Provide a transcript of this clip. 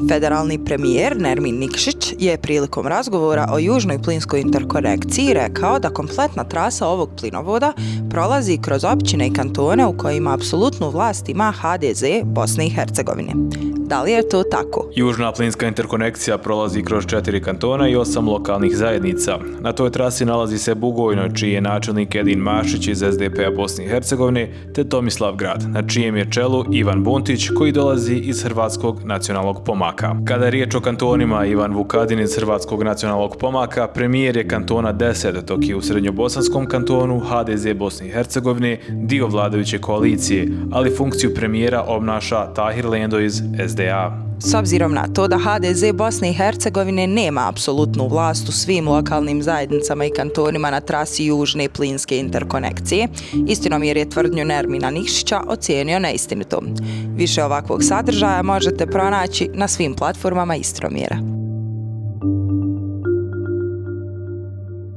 Federalni premijer Nermin Nikšić je prilikom razgovora o južnoj plinskoj interkonekciji rekao da kompletna trasa ovog plinovoda prolazi kroz općine i kantone u kojima apsolutnu vlast ima HDZ Bosne i Hercegovine. Da li je to tako? Južna plinska interkonekcija prolazi kroz 4 kantona i 8 lokalnih zajednica. Na toj trasi nalazi se Bugojno, čiji je načelnik Edin Mašić iz SDP-a Bosne i Hercegovine, te Tomislavgrad, na čijem je čelu Ivan Buntić, koji dolazi iz Hrvatskog nacionalnog pomaka. Kada je riječ o kantonima, Ivan Vukadin iz Hrvatskog nacionalnog pomaka premijer je kantona 10, dok je u srednjobosanskom kantonu HDZ Bosne i Hercegovine dio vladajuće koalicije, ali funkciju premijera obnaša Tahir Lendo iz SDA. S obzirom na to da HDZ Bosne i Hercegovine nema apsolutnu vlast u svim lokalnim zajednicama i kantonima na trasi južne plinske interkonekcije, Istinomjer je tvrdnju Nermina Nikšića ocijenio neistinitom. Više ovakvog sadržaja možete pronaći na svim platformama Istinomjera.